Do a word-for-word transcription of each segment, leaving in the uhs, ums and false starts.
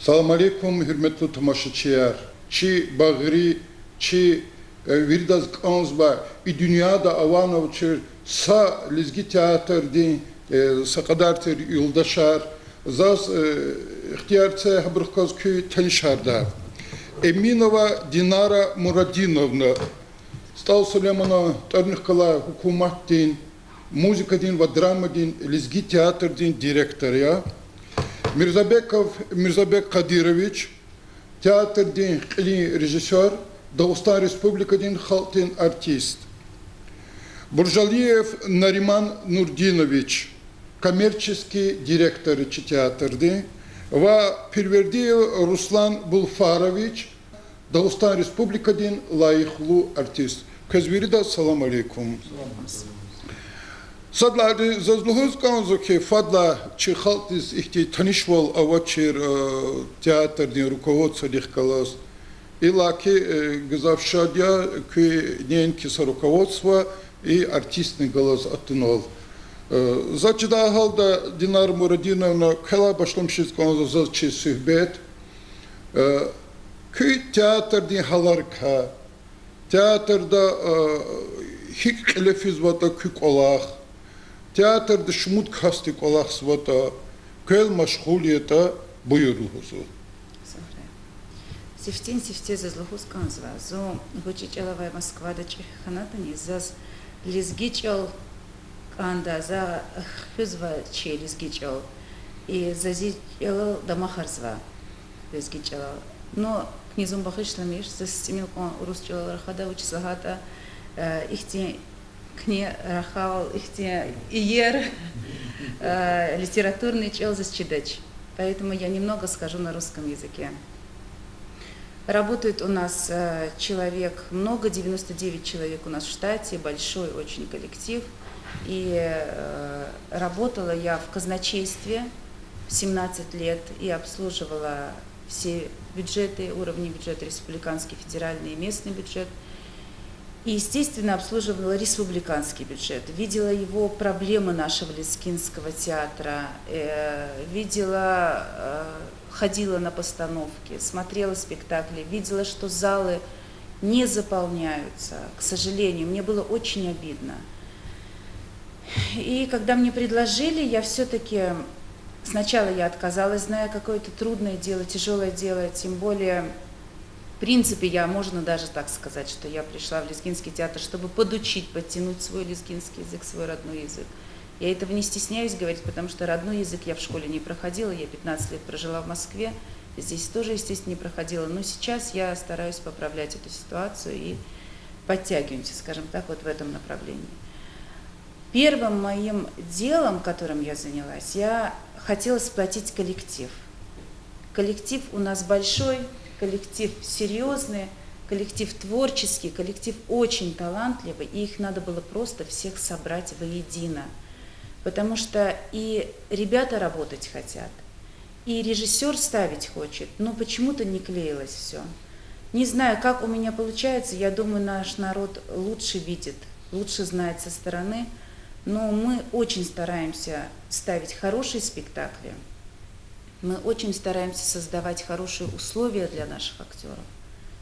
Салам алейкум, гьуьрметлу тамашачияр! Чи багъри, чи, э, виридаз кӀанзавай, и дуьньяда авайни авачир са лезги театрдин, э, са кьадар тир юлдашар. Заз, э, ихтияр це гьабурухъ галаз куьн танишардай. Эминова Динара Мурадиновна, СтӀал Сулейманан тӀварунихъ галай гьукуматдин музыкадин ва драмадин лезги театрдин директор я. Мирзабеков Мирзабек Кадырович, театрдин кьилин режиссёр, Дагъустан Республикадин халкьдин артист. Буржалиев Нариман Нурдинович, коммерческий директор чи театрдин, ва Пирвердиев Руслан Булфарович, Дагъустан Республикадин лайихлу артист. Квез виридаз салам алейкум. Сад лагьайди, заз лугьуз кӀанзава хьи, фадлай чи халкьдиз ихьтин танишвал авачир, э, театрдин руководстводихъ галаз. Иллаки, э, гзаф шад я куь неинки са руководство, и артистни галаз атунал. Э, заз чидай гьалда, Динара Мурадиновна, квелай башламишиз кӀанзава заз чи суьгьбет. Э, куь театрдин гьаларикай, театрда, э, гьикӀ кьиле физватӀа куь кӀвалах, театрда шумуд касди кӀвалахзаватӀа, квел машгъул ятӀа, буюр лугьузва. Сифтени-сифте заз лугьуз кӀанзава, зун гъвечӀи чӀал авай Москвада чӀехи хьанатӀани, заз лезги чӀал кӀанда, за хуьзва чи лезги чӀал. И заз и чӀалал дамахарзава, лезги чӀалал. Ну, куьне зун багъишламиш, заз цӀимил кьван урус чӀалал рахада, вучиз лагьайтӀа, э, ихьтин куьне рахайвал ихьтин иер, э, литературный чӀал заз чидач. Поэтому я немного скажу на русском языке. Работает у нас, э, человек много, девяносто девять человек у нас в штате, большой очень коллектив. И, э, работала я в казначействе семнадцать лет и обслуживала все бюджеты, уровни бюджета, республиканский, федеральный и местный бюджет. И, естественно, обслуживала республиканский бюджет. Видела его проблемы нашего лезгинского театра, э, видела, э, ходила на постановки, смотрела спектакли, видела, что залы не заполняются, к сожалению. Мне было очень обидно. И когда мне предложили, я всё-таки, сначала я отказалась, зная, какое это трудное дело, тяжёлое дело, тем более, в принципе, я, можно даже так сказать, что я пришла в Лезгинский театр, чтобы подучить, подтянуть свой лезгинский язык, свой родной язык. Я этого не стесняюсь говорить, потому что родной язык я в школе не проходила, я пятнадцать лет прожила в Москве, здесь тоже, естественно, не проходила, но сейчас я стараюсь поправлять эту ситуацию и подтягиваемся, скажем так, вот в этом направлении. Первым моим делом, которым я занялась, я хотела сплотить коллектив. Коллектив у нас большой, коллектив серьёзный, коллектив творческий, коллектив очень талантливый, и их надо было просто всех собрать воедино. Потому что и ребята работать хотят, и режиссёр ставить хочет, но почему-то не клеилось всё. Не знаю, как у меня получается, я думаю, наш народ лучше видит, лучше знает со стороны, но мы очень стараемся ставить хорошие спектакли, мы очень стараемся создавать хорошие условия для наших актёров,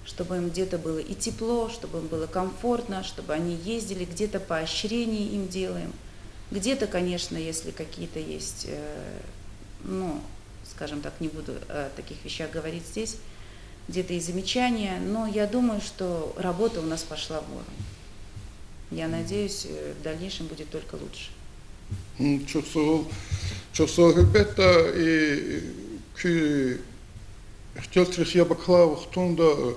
чтобы им где-то было и тепло, чтобы им было комфортно, чтобы они ездили, где-то поощрения им делаем, где-то, конечно, если какие-то есть, э, ну, скажем так, не буду о таких вещах говорить здесь, где-то и замечания, но я думаю, что работа у нас пошла в гору. Я надеюсь, э, в дальнейшем будет только лучше. Гьм, чухсагъул, чухсагъул. Гьелбетда, и, куь ихтилатрихъ яб акалай вахтунда, э,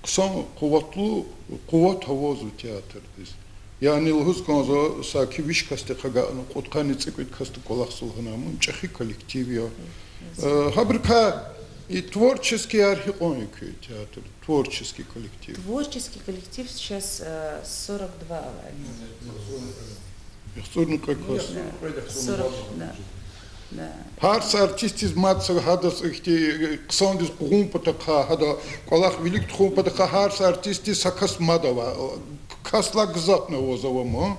хъсан къуватлу къуват авазва театрдиз. Яни лугьуз кӀанзава, саки виш касдихъ агакьна кьудкъанни цӀикьвед касдик кӀвалахзава лагьана, ам чӀехи коллектив я. Э, гьабурукай и творческийяр гьикьван я куь театр, творческий коллектив? Творческий коллектив сейчас, э, сорок два авай. ЯхцӀурни кьве кас. Да. Сорок, да. Да. Гьар са артистдиз мад са гьадаз ихьтин хъсандиз къугъун патахъай, гьада кӀвалах вилик тухун патахъай гьар са артистдиз са кас мад ава. Касдилай гзафни аваз ава ман.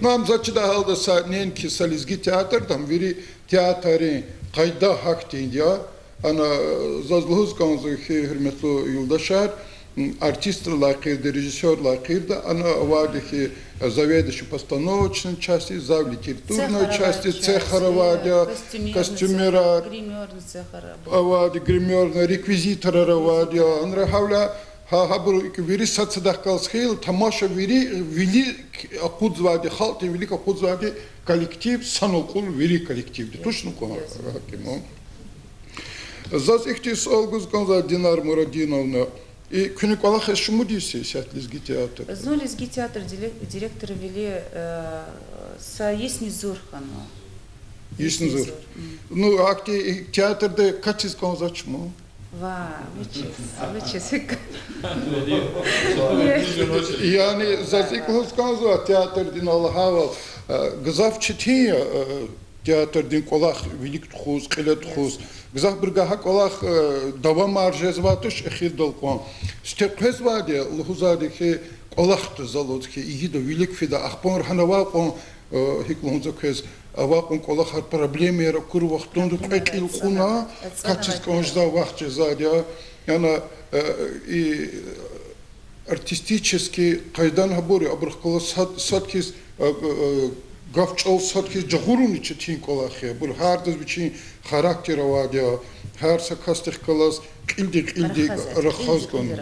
Ну, ам заз чидай гьалда са, неинки са лезги театрда, ам вири театррин къайда гьахьтинди я. Ана, э, заз лугьуз кӀанзава хьи, гьуьрметлу юлдашар, м, артистра лайихъирда, режиссёрра лайихъирда, ана авайди хьи, э, заведующий постановочной части, зав литературной части, цехар авайди я, костюмерар, авайди гримёрный, реквизиторар авайди я, анра гьавиляй гьа, гьабуру икӀ вири сад-садахъ галаз хьайила, тамаша вири, вилик акъудзавайди, халкьдин вилик акъудзавайди коллектив, санал кьур вири коллективди. Тушни кӀан, гьаким я. Заз ихьтин суал гуз кӀанзава, Динар Мурадиновна. И куьне кӀвалахиз шумуд йис я исятда лезги театр? Зун лезги театр диле-, директорвиле, э, са йисни зур хьанва. Йисни зур. Ну, ахьтин и театрда катиз кӀанзавач ман? Ва, вучиз, вучиз? Яни заз икӀ лугьуз кӀанзава, театрдин Аллагьдиз, э, гзаф четин я, э, театрдин кӀвалах вилик тухуз, кьиле тухуз. Гзафбурувай гьа кӀвалах, э, давамар жезвайди туш эхирдал кьван. Сифте къвезвайди я лугьузвайди хьи, кӀвалахда залуз хьи, ийида, вилик фида, ахпа рахана авай кьван, э, гьикӀ лугьун за квез, авай кьван кӀвалахар, проблемаяр акур вахтунда кьве кьил кьуна, катиз кӀан жезвай вахт жезвайди я. Яна, э, и артистический къайдани гьабур я, абурухъ галаз сад, сад хьиз, э, э, гаф-чӀал сад хьиз жагъурун четин кӀвалах я. Абур гьардаз вичин характер авайди я, гьар са касдихъ галаз кьилди-кьилди рахаз кӀан.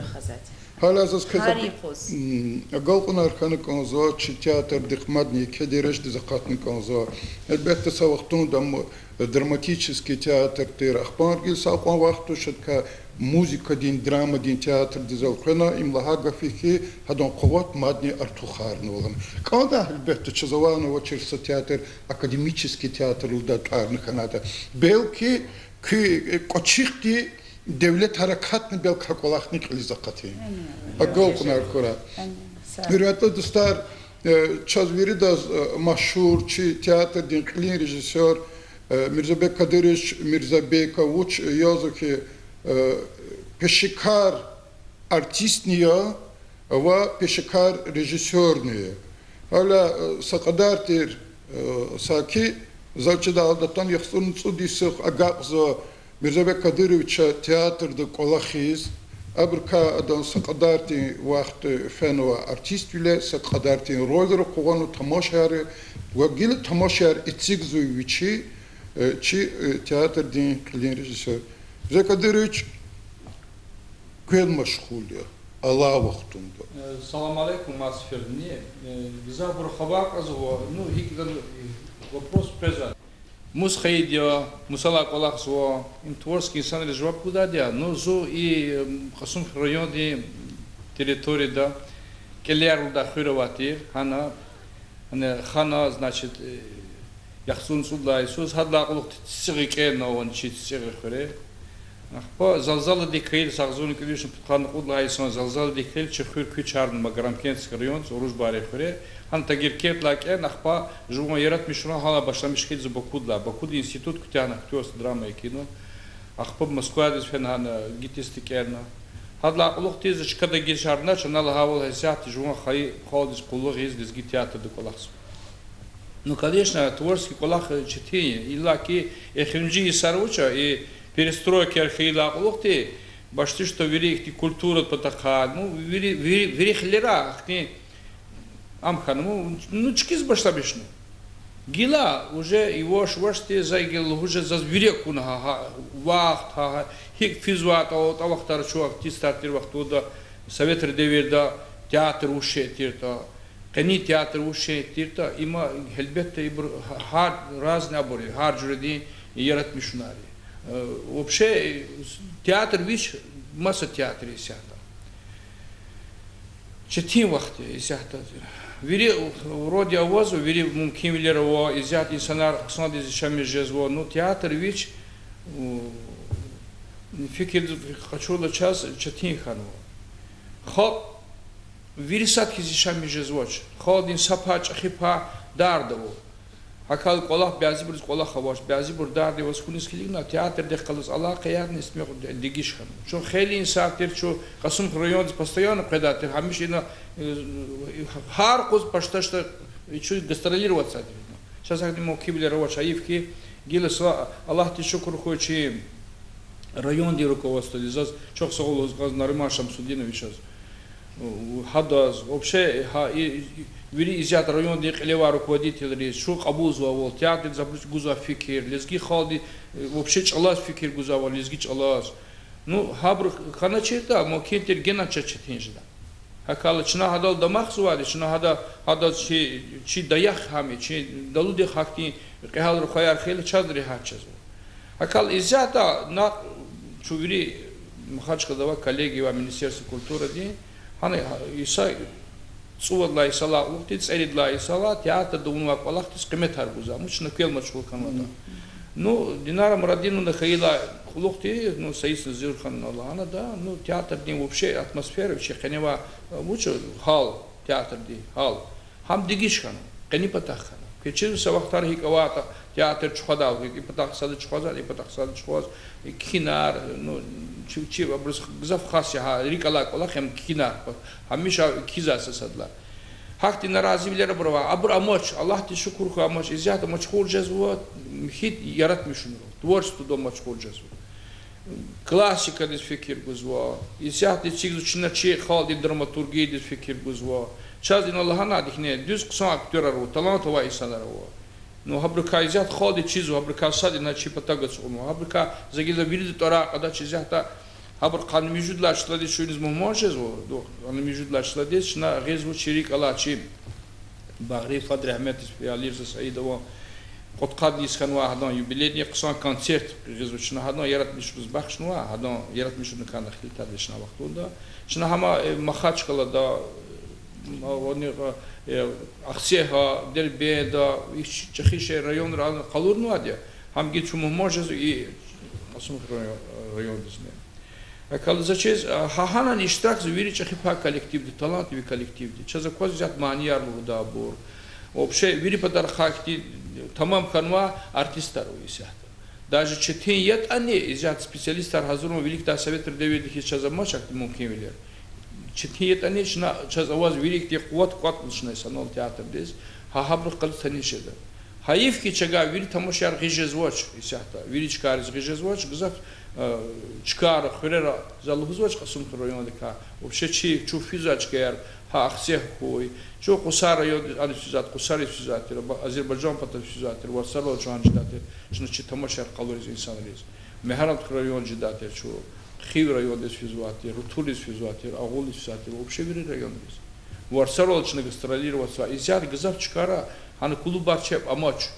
Гьавиляй заз квез аг-, м, агалкьунар хьана кӀанзава, чи театрдихъ мадни еке дережадиз акъатна кӀанзава. Гьелбетда, са вахтунда ам драматический театр тир, ахпа гила са кьван вахт туш, адакай музыкадин, драмадин театрдиз элкъвена, им лагьай гаф я хьи, гьадан къуват мадни артухарнава лагьана. КӀандай, гьелбетда, чаз авай авачир са театр академический театр лугьудай тӀварни хьанайтӀа. Белки, куь, э, кӀвачихъди девлет гьерекатни белки гьа кӀвалахни кьилиз акъатин. Агалкьунар хьурай. Гьуьрметлу дустар, э, чаз виридаз, э, машгьур чи театрдин кьилин режиссёр, э, Мирзабек Кадырович Мирзабеков вуч язва хьи, э, пешекар артистни я ва пешекар режиссёрни я. Гьавиляй, э, са кьадар тир, э, саки, заз чидай гьалда атана, яхцӀурни цӀуд йисуз агакьзава Мирзабек Кадыровича театрда кӀвалахиз, абурукай адан са кьадар тир вахт фенва артиствиле, са кьадар тир рольра къугъванва, тамашаяр, ва гила тамашаяр эцигзава вичи, э, чи, э, театрдин кьилин режиссёр. Мирзабек Кадырович, квел машгъул я алай вахтунда. Э, салам алейкум, мад эфирда. Э, гзафбуру хабар кьазва, ну, гьикӀ ятӀани, э, вопрос къвезва. Мус хьайиди я, мус алай кӀвалахзава, им творческий инсанриз жаваб гудайди я, ну, зун и, э, Кьасумхуьруьн райондин территорияда, КӀелер лугьудай хуьр авай тир, гьана, гьана хана, значит, э, яхцӀурни цӀуд лагьай йисуз, гьадалай кьулухъди цицӀигъ кӀелна авани чи цицӀигъ хуьре. Ахпа залзаладик хьайила, агъзурни кӀуьд вишни пудкъанни кьуд лагьай йисан залзаладик хьайила, чи хуьр куьчарна Магарамкентский райондиз, Уружбайрин хуьре. Гьана Тагиркентдилай кӀелна, ахпа жуван яратмишунар гьалай башламиш хьайила за Бакудилай. Бакуда институт куьтягьна, актёрство, драма кӀелна. Ахпа Москвадиз фена, гьана ГИТИС-да кӀелна. Гьадалай кьулухъди за чкада гишарна, чна лагьайвал, гьасятда жуван хайи халкьдиз къуллугъ ийиз лезги театрда кӀвалахзава. Ну, конечно, творческий кӀвалах четин я. Иллаки эхиримжи йисар вуч я, и перестройкаяр хьайидалай кьулухъди, башдиз вири ихьтин культурада патахъай, ну, вири, вири, вири хилера ахьтин ам хьана, ну, ну, чкӀиз башламишна. Гила уже иваш-вашди за гила лугьуз жезва, заз вири акуна гьа, гьа вахт, гьа, гьа, гьикӀ физватӀа, а вахтара чун артистар тир вахтунда, советрин девирда театр вуч шей тиртӀа, къенин театр вуч шей тиртӀа, има, гьелбетда, ибур гьа-, гьар разный абур я, гьар жуьредин яратмишунар я. Э, вообще, театр вич маса театр я исятда. Четин вахт я исятда. Вири вроде авазва, вири мумкинвилер ава, исятда инсанар хъсандиз яшамиш жезва. Ну, театр вич, у, фикирдиз къачурла чаз четин хьанва. Халкь вири сад хьиз яшамиш жезвач. Халкьдин са пай, чӀехи пай дарда ава. ГьакӀ хьайила кӀвалах, бязибуруз кӀвалах авач, бязибур дарда аваз хьуниз килигна, театрдихъ галаз алакъаярни, истмехъ дегиш хьанва. Чун хейлин сад тир, чун Кьасумхуьр райондиз постоянно къведай тир, гьамиша ина, э, гьар къуз пашташда чун гастролировать ийидай тир. Чаз гьахьтин мумкинвилер авач, гьайиф хьи, гила са, Аллагьдиз шукур хьуй, чи райондин руководстводиз, заз чухсагъул лугьуз кӀанзава Нариман Шамсудиновичаз, гьадаз, вообще, гьа, и, и, вири исятда райондин кьилевай руководителриз, чун кьабулзавайвал, театрдиз абуруз гузвай фикир, лезги халкьди, э, вообще чӀалаз фикир гузвайвал, лезги чӀалаз. Ну, гьабуру хьаначиртӀа, мумкин тир генани чаз четин жеда. ГьакӀ хьайила чна гьадал дамахзавайди, чна гьада, гьадаз чи, чи даях гьам я, чи далудихъ гьахьтин кьегьал рухваяр хьайила чаз регьят жезва. ГьакӀ хьайила исятда накь чун вири Махачкъаладай авай коллеги ва Министерство культурадин, гьана иса цӀувад лагьай йисалай кьулухъди цӀерид лагьай йисалай театрда авунвай кӀвалахдиз къиметар гузва, амма чна квел машгъул хьанватӀа. Ну, Динара Мурадиновна хьайила кьулухъди, ну, са йисни зур хьана лагьана ада, ну, театрдин вообще атмосфера вичи къеневай, вуч гьал, театрдин гьал. Гьам дегиш хьана, къени патахъ хьана. Квез чизва са вахтара гьикӀ аватӀа театр чухвадайвал, и патахъ сада чухвазвай, и патахъ сада чухваз, кхьинар, ну, чи, чи абуруз гзаф хас я гьа рикӀ алай кӀвалах, гьам кхьинар, гьамиша кхьизвай са садлагьана. Гьахьтин наразивилер абурувай, абур амач, Аллагьдиз шукур хьуй, амач, исятда машгъул жезва михьи яратмишунрал, творчестводал машгъул жезва. Классикадиз фикир гузва, исятда эцигзава чна чи халкьдин драматургиядиз фикир гузва. Чаз ина лагьанайди хьи, дуьз хъсан актёрар ава, талант авай инсанар ава. Ну, гьабурукай исятда халкьди чизва, гьабурукай сад ина чи патав ацукьнава. Гьабурукай за гила вирида тӀварар кьадач исятда, гьабур къанни муьжуьд лагьай числадиз чун иниз мугьман жезва, къанни муьжуьд лагьай числадиз чна гъизва чи рикӀ алай чи Багъри фад регьметдиз фиалирза Саидован кьудкъад йис хьанвай гьадан юбилейдин хъсан концерт гъизва чна, гьадан яратмишуниз бахшнава, гьадан яратмишуникай хилитарди чна вахтунда. Чна гьама, э, Махачкъалада, э, Ахцегьа, Дербентда, и чӀехи шегьер, районра къалурнавайди я, гьам гила чун мугьман жезва и Кьасумхуьр район-, райондизни. ГьакӀ хьайила за чиз, а, гьа-, гьанани иштиракзава вири чӀехи пай коллективди, талантливый коллективди. Чаз аквазва исятда манияр лугьудайбур. Вообще, вири патарихъай ихьтин тамам хьанвай артистар ава исятда. Даже четин ятӀани, исятда специалистар гьазурун виликдай советрин девирда хьиз чаз амач ахьтин мумкинвилер. Четин ятӀани чна, чаз аваз вири ихьтин къуват кӀватӀна чна санал театрдиз, гьа гьабурухъ галаз таниш жеда. Гьайиф хьи, чавай вири тамашаяр гъиз жезвач исятда, вири чкайриз гъиз жезвач, гзаф, э, чкайра, хуьрера, за лугьузвач Кьасумхуьр райондикай, вообще чи, чун физвай чкаяр, гьа Ахцегь хьуй, чун Кьусар райондиз, аниз физвай, Кьусариз физвай тир, ба-, Азербайжан патаз физвай тир, варцарал чун гьана жедай тир, чна чи тамашаяр къалуриз инсанриз. Мегьарамдхуьр райондиз жедай тир чун, Хив райондиз физвай тир, Рутулиз физвай тир, Агъулиз физвай тир, вообще вири райондиз. Варцарал чна гастролировать ийизвай. Исятда гзаф чкайра гьана клубар чеб амач.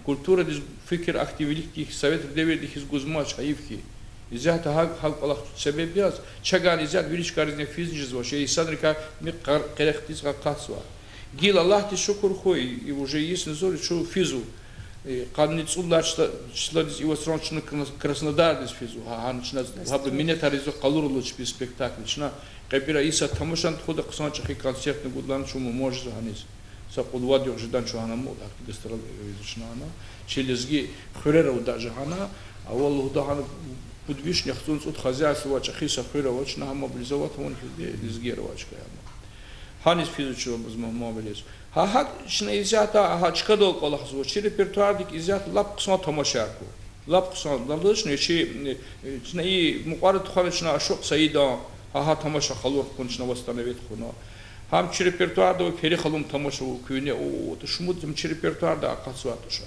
Культурадиз фикир ахьтин виликдай советрин девирда хьиз гузмач, гьайиф хьи. Исятда гьа, гьа кӀвалах себеб яз, чавай исятда вири чкайризни физни жезвач, и инсанрикай ми къар-, къерехдиз акъатзава. Гила Аллагьдиз шукур хьуй, и уже йисни зур чун физва. Э, къанни цӀуд лагьай числа-, числадиз и вацран чна Кра-, Краснодардиз физва, гьа, гьана чна гьабуру минетар ийизва къалурла чпи спектакль. Чна КьепӀира Иса тамашани тухуда, хъсан чӀехи концертни гуд лагьана чун мугьман жезва гьаниз. Са кьуд-вад югъ жедан чун гьана ама, гьахьтин гастроль ийизва чна гьана. Чи лезги хуьрера ава даже гьана, авал лугьуда гьана пуд вишни яхцӀурни цӀуд хозяйство авай чӀехи са хуьр ава, чна гьам мобилизовать авуна хьизди лезгияр авай чка я ама. Гьаниз физва чун абуруз мугьманвилиз. Гьа гьакӀ чна исятда гьа чкадал кӀвалахзава, чи репертуардик исятда лап хъсан тамашаяр хьуй. Лап хъсан, лап чна чи, э, чна и мукьвара тухвана чна Ашукь Саидан, гьа, гьа тамаша къалур хьун чна восстановить хъувуна. Гьам чи репертуарда ава Пери халун тамаша ава куьне, о, о, шумуд гьам чи репертуарда акъатзавай туш.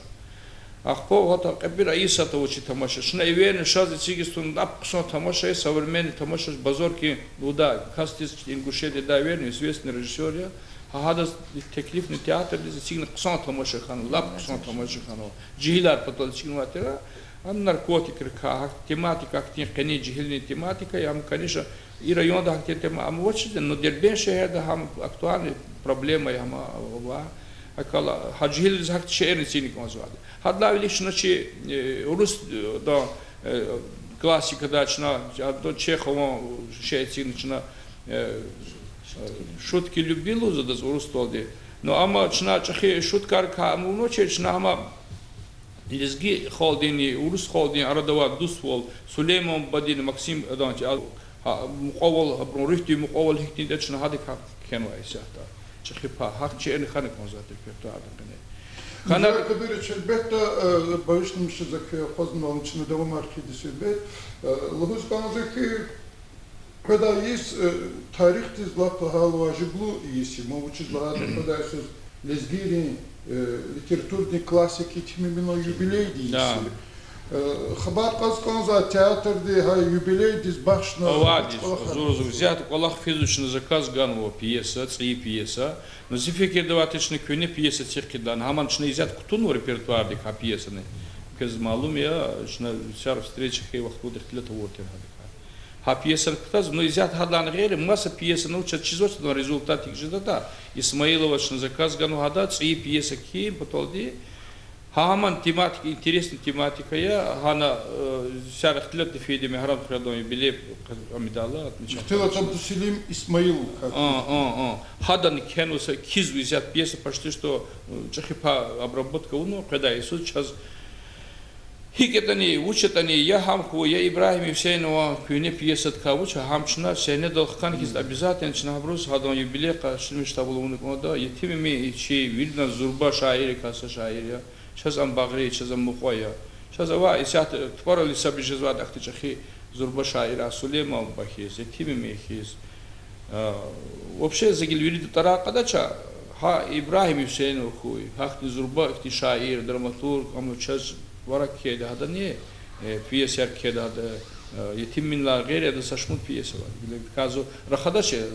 Ахпа гьатта КьепӀира Исат ава чи тамаша. Чна эверни шаз эцигиз туна лап хъсан тамаша я, современный тамаша, Базоркин лугьудай, касдиз Ингушетияда эверни известный режиссёр я. Гьа гьадаз теклифна театрдиз, эцигна хъсан тамаша хьана, лап хъсан тамаша хьана. Жегьилар патал эцигнавай тир, ам наркотикрикай, гьа тематика ахьтин къенин жегьилрин тематика я, ам, конечно, и районда гьахьтин тема ам авачиз, но Дербент шегьерда гьам актуальный проблема я, гьам ава. ГьакӀ хьайила гьа жегьилриз гьахьтин шейэрни эцигна кӀанзавайди. Гьадалай вилик чна чи, э, урусдан, э, классикадай чна, гьадан Чехован шей эцигна чна, э, э, Шутки любви лугьузва адаз урусдалди. Ну, амма чна чӀехи шуткарикай ам авуначир, чна гьам лезги халкьдинни урус халкьдин арада авай дуствал, Сулейман бадини, Максим, адан, а, мукьвал, абурун руьгьдин мукьвал гьихьтинди я, чна гьадакай кхьенвай исятда. ЧӀехи пай, гьахьтин шейэрни хьана кӀанзавай тир репертуарда къене. Хьана Мирзоя Кадырович, гьелбетда, э, багъишламиша, за квез акъвазнавални чна давамар хъийида суьгьбет. Э, лугьуз кӀанзава хьи, къведай йис, э, тарихдиз лап лагьайла важиблу йис я, вучиз лагьайтӀа къведай йисуз лезгийрин, э, литературадин классика итимвилин юбилейдин йис я. Э, хабар кьаз кӀанзава театрди гьа юбилейдиз бахшна авайди кӀвалахар зур-зур исятда кӀвалах физва, чна заказ ганва пьеса, цӀийи пьеса. Ну, зи фикирда авайтӀа, чна куьгьне пьеса эцигиз кӀанзава, гьамни чна исятда кутунва репертуардик гьа пьесани. Квез малум я, чна вичел встреча хьайи вахтунда ихтилат авур тир гьадакай. Гьа пьесани кутазва, ну, исятда гьадалайни гъейри маса пьесани вичел чизвач, ну, результатдик жедатӀа, Исмаиловаз чна заказ ганва гьада, цӀийи пьеса кхьин паталди. Гьа, гьамни тематика, интересный тематика я, гьана, э, сяр ихтилатда фейиди Мегьарамд хуьряй юбилей, амидалла отмечать. Ихтилат Абдуселим Исмаилов. А, а, а. Гьадани кхьенва са кхьиз вичел пьеса почти что, э, чӀехи пай обработка авунва, къведай йисуз чаз. ГьикӀ ятӀани, вуч ятӀани, я гьам хьуй, я Ибрагьим Гьуьсейнован куьгьне пьесадикай вуч, гьам чна сегьнедал хкана хьиз обязательно чна гьабуруз гьадан юбилей къаршиламишдайвал авуна кӀанда, Етим Эмин чи виридан зурба шаиррикай са шаир я. Чаз ам багъри, чаз ам мукьва я. Чаз авай исятда тупӀарал гьисабиз жезвайди ахьтин чӀехи зурба шаирар Сулейман буба хьиз, Етим Эмин хьиз. А, вообще, за гила вирида тӀварар кьадач, гьа Ибрагьим Гьуьсейнов хьуй, гьахьтин зурба ихьтин шаир, драматург, амма чаз тӀварар кхьейди гьадани, э, пьесаяр кхьейди гьада, э, Етим Эминилай гъейри, адаз са шумуд пьеса ава. Гила кӀанзава, рахадач, э,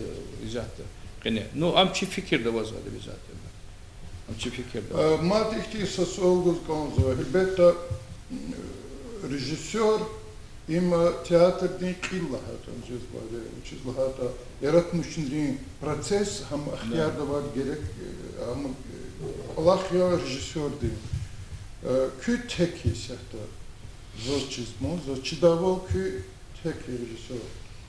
исятда къене. Ну, ам чи фикирда авазвайди я исятда. Ам чи фикирда. Э, мад ихьтин са суал гуз кӀанзава. Гьелбетда, м, режиссёр им театрдин кьил лагьайтӀа жезвайди я, вучиз лагьайтӀа яратмишунрин процесс гьам ихтиярда авайди герек, э, гьам, э, кӀвалах я режиссёрдин. Э, куьн тек я исятда, заз чизва, заз чидайвал куьн тек я режиссёр.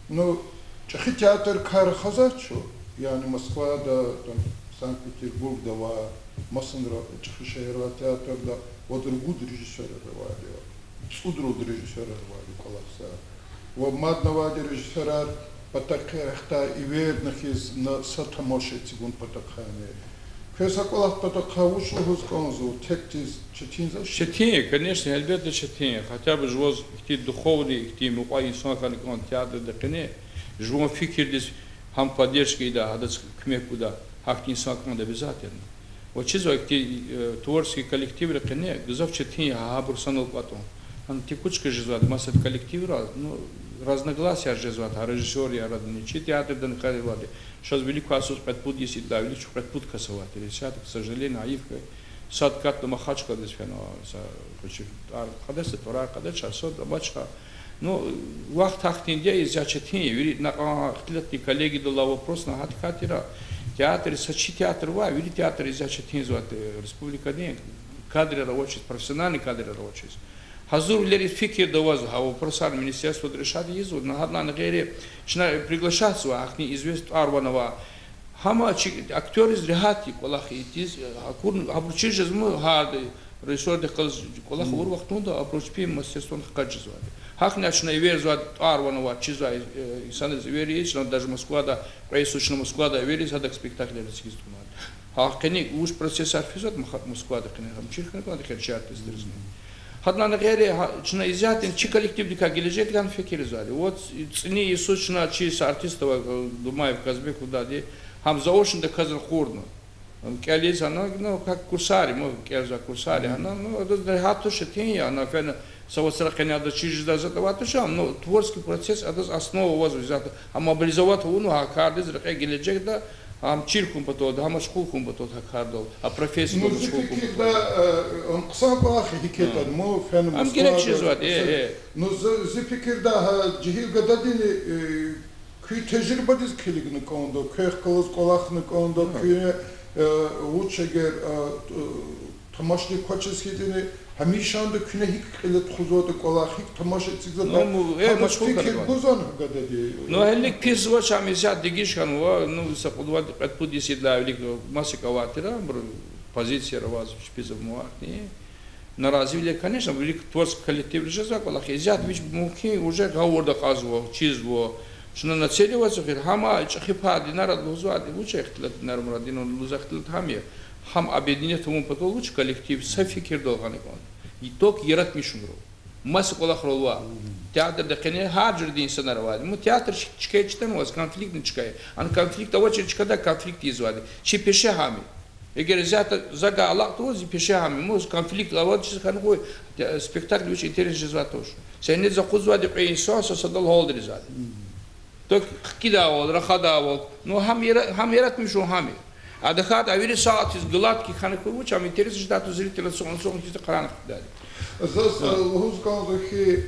Ну, чӀехи театррикай рахазвач, яни Москвада, там, Санкт-Петербургда ва масанра чӀехи шегьеррай театрда вад-ругуд режиссёрар авайди я, цӀудралди режиссёрар авайди кӀвалахзавай. Ва мадни авайди режиссёрар патахъай рехъ хьайи эверни хьиз, на са тамаша эцигун патахъайни. Квез гьа кӀвалах патахъай вуч лугьуз кӀанзава, текдиз четинзавач? Четин я, конечно, гьелбетда четин я. Хотя бы жуваз ихьтин духовный, ихьтин мукьва инсан хьана кӀанда театрда къене, жуван фикирдиз гьам поддержка ийида, гьадаз куьмек гуда, гьахьтин инсан кӀанда обязательно. Ва чизвай ихьтин, э, творческий коллективра къене гзаф четин я гьабур санал кӀватӀун. Гьана текучка жезвайди масад коллективра, ну, разногласияр жезвайди гьа режиссёррин арадани, чи театрдани къарибайди. Чаз вилик квай йисуз кьвед-пуд йис ийидай, вилик чун кьвед-пуд кас авай тир. Исятда, к сожалению, гьайиф хьи, сад катна Махачкъаладиз фена, са къуьчуьк тӀвар кьадач, са тӀварар кьадач, а сад амач гьа. Ну, вахт гьахьтинди я, исятда четин я. Вири накьан ихтилатдин коллегиядал алай вопросни гьадакай тир. Театр, са чи театр ваъ, вири театр исятда четинзавайди республикадин, кадрар авачиз, профессиональный кадрар авачиз. Гьазурвилериз фикирда аваз гьа вопросар министерствода решать ийизва, но гьадалайни гъейри чна приглашатзава, гьахьтин известный тӀвар-ван авай. Гьам чи актёрриз регьят я кӀвалах ийиз, акур, абур чир жезмай гьарда режиссёрдихъ галаз кӀвалах авур вахтунда абуру чпин мастерствони хкаж жезвайди. Гьахьна чна эверзавайди тӀвар-ван авай, чизвай, э, инсанриз эвер ийиз, чна даже Москвада, кьве йисуз чна Москвада эвер ийиз, гьадак спектакльар эцигиз тухузвайди. Гьа къене вуч процессар физватӀа Москвада къене, гьам чир хьана кӀанда хьи чартӀиз дерзни. Гьадалайни гъейри, гьа, чна исятда чи коллективдикай гележегдин фикирзавайди. Вот цӀини йисуз чна чи са артист авай, э, Думаев Казбек лугьудайди, гьам заочно доказан кьурна. Ам кӀелиз гьана, ну, как курсари, ма кӀелзавай курсари гьана, ну, адаз регьят туш, четин я, гьана фена са вацра къене адаз чир жедай затӀ авай туш, ну, творческий процесс адаз основа авазва исятда, а мобилизовать авунва гьа кардиз рекье гележегда, гьам чир хьун паталди, гьам машгъул хьун паталди гьа кардал, а профессиядал машгъул хьун паталди. Ну, зи фикирда, э, ам хъсан кӀвалах я, гьикӀ ятӀани, ма фена Москвада, э, э. Ну, зи, зи фикирда, гьа жегьил гададини, э, куь тежрибадиз килигна кӀанда, квехъ галаз кӀвалахна кӀанда, куь, э, вуч эгер, э, тамашадик квачиз хьайитӀани, гьамишанда куьне гьикӀ кьиле тухузватӀа кӀвалах, гьикӀ тамаш эцигзаватӀа, гьадаз фикир гузвани гьа гадади? Ну, гьелелик пис жезвач, ам исятда дегиш хьанва, ну, са кьуд-вад, кьвед-пуд йис ийидалай вилик масакӀа авай тир, абурун позицияр аваз чпиз муварни. Наразивилер, конечно, вилик творческий коллективра жезвай кӀвалах я, исятда вич мумкин уже гъавурда акьазва, чизва. Чна нацеливаться хьайила, гьама чӀехи пай динара лугьузвайди, вуч ихтилат динар, мурад динар лугьуз ихтилат гьам я. Гьам объединить авун патал вуч коллектив са фикирдал гъана кӀанда. Итог яратмишунрал. Маса кӀвалахрал ва. Театрда къене гьар жуьреда инсанар авайди. Му театр чи-, чка чтан ваз, конфликтный чка я. Ана конфликт авачир чкада конфликт ийизвайди. Чи пеше гьам я. Эгер исятда за гьа алакъ тавуз, зи пеше гьам я. Му конфликт авачиз хьана къуй, те-, спектакль вич интерес жезвай туш. Сагьнедиз акъудзавайди кьве инсан са садал гьалдизвайди. Так хкидайвал, рахадайвал. Ну, гьам яра-, гьам яратмишун гьам я. Адахъ а вири сагъ тиз гладкий хьана хьуй, вуч ам интерес жедай туш зритель, ацукьна-ацукьна хьиз къарагъна хъийидай. Заз, э, лугьуз кӀанзава хьи,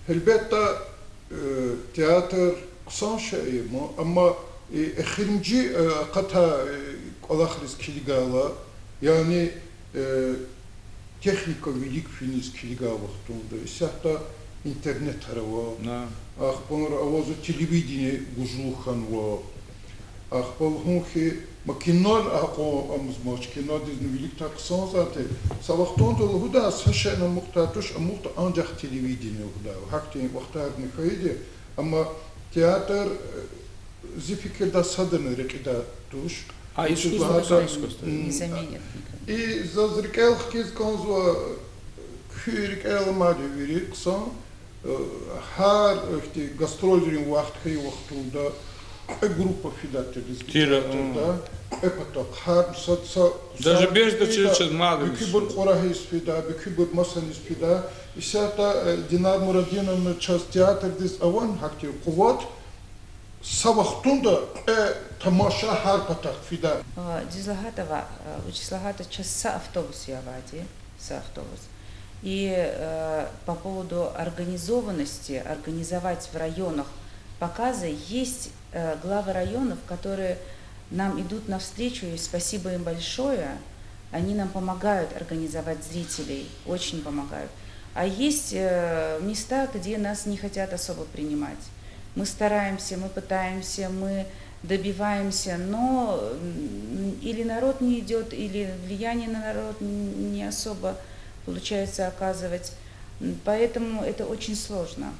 гьелбетда, э, театр хъсан шей я, амма, э, эхиримжи, э, акъатай, э, кӀвалахриз килигайла, яни, э, техника вилик финиз килигай вахтунда, исятда интернетар ава, ахпа авазва телевидение гужлу хьанва, ахпа лугьун хьи, ма кино акьван амазмач, кинодизни виликдай хъсанзавай тир. Са вахтунда лугьудай, са шейни амукьдай туш, амукьда анжах телевидение лугьудай. Гьахьтин вахтарни хьайиди, амма театр, э, зи фикирдай садани рекьидай туш. А, искусство, м, не заменит никого. И заз рикӀел хкиз кӀанзава, куь рикӀел амайди вири хъсан, э, гьар ихьтин гастрольрин вахт хьайи вахтунда кьве группа фидай тир лезги театрда, кьве патахъ, гьар са, са, даже бес да чиз чаз мад муькуьбур Кьурагьиз фида, муькуьбур масаниз фида. Исятда, э, Динар Мурадиновна чаз театрдиз авани гьахьтин къуват, са вахтунда кьве тамаша гьар патахъ фида. Э, дуьз лагьайтӀа, вуч лагьайтӀа, чаз са автобус я авайди, са автобус. И, э, по поводу организованности, организовать в районах показы, есть, э, главы районов, которые нам идут навстречу, и спасибо им большое. Они нам помогают организовать зрителей, очень помогают. А есть, э, места, где нас не хотят особо принимать. Мы стараемся, мы пытаемся, мы добиваемся, но, м, или народ не идёт, или влияние на народ н-, не особо получается оказывать. М, поэтому это очень сложно.